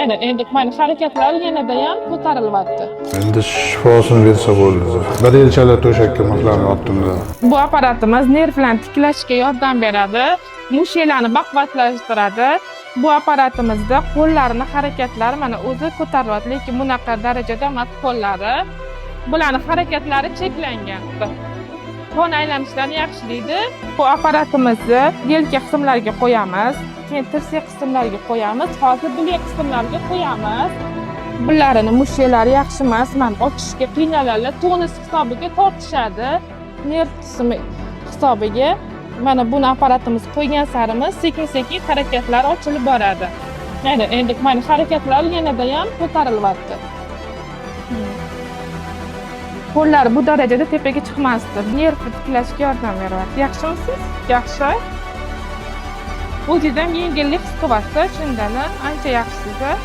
Mana endi mana harakatlar yanada ham ko'tarilyapti. Endi shifosini bersa bo'ldi. Bir yilchalar to'shakka mixlanib yotdim-da. Bu apparatimiz nervlarni tiklashga yordam beradi, mushaklarni baquvvatlashtiradi. Bu apparatimizda qo'llarni harakatlari mana o'zi ko'tarilyapti, lekin bunaqa darajada emas qo'llari. Bularni harakatlari cheklangan. Qon aylanishlarini yaxshilaydi. Bu apparatimizni yelka qismlariga qo'yamiz, keyin tirsak qismlariga qo'yamiz, hozir bilak qismlariga qo'yamiz. Bullarini mushaklari yaxshi emas, mana ochishga qiynaladilar, tonus hisobiga tortishadi. Nerv qismi hisobiga mana buni apparatimiz qo'ygan sarimiz sekin-sekin harakatlar ochilib boradi. Mana endi mana harakatlar yanada ham ko'tarilyapti. Qo'llar bu darajada tepaga chiqmasdi. Nervni tiklashga yordam beryapti. Yaxshimisiz? Yaxshi. O'zingiz ham yengillik his qilyapsiz, shundan ancha yaxshisiz.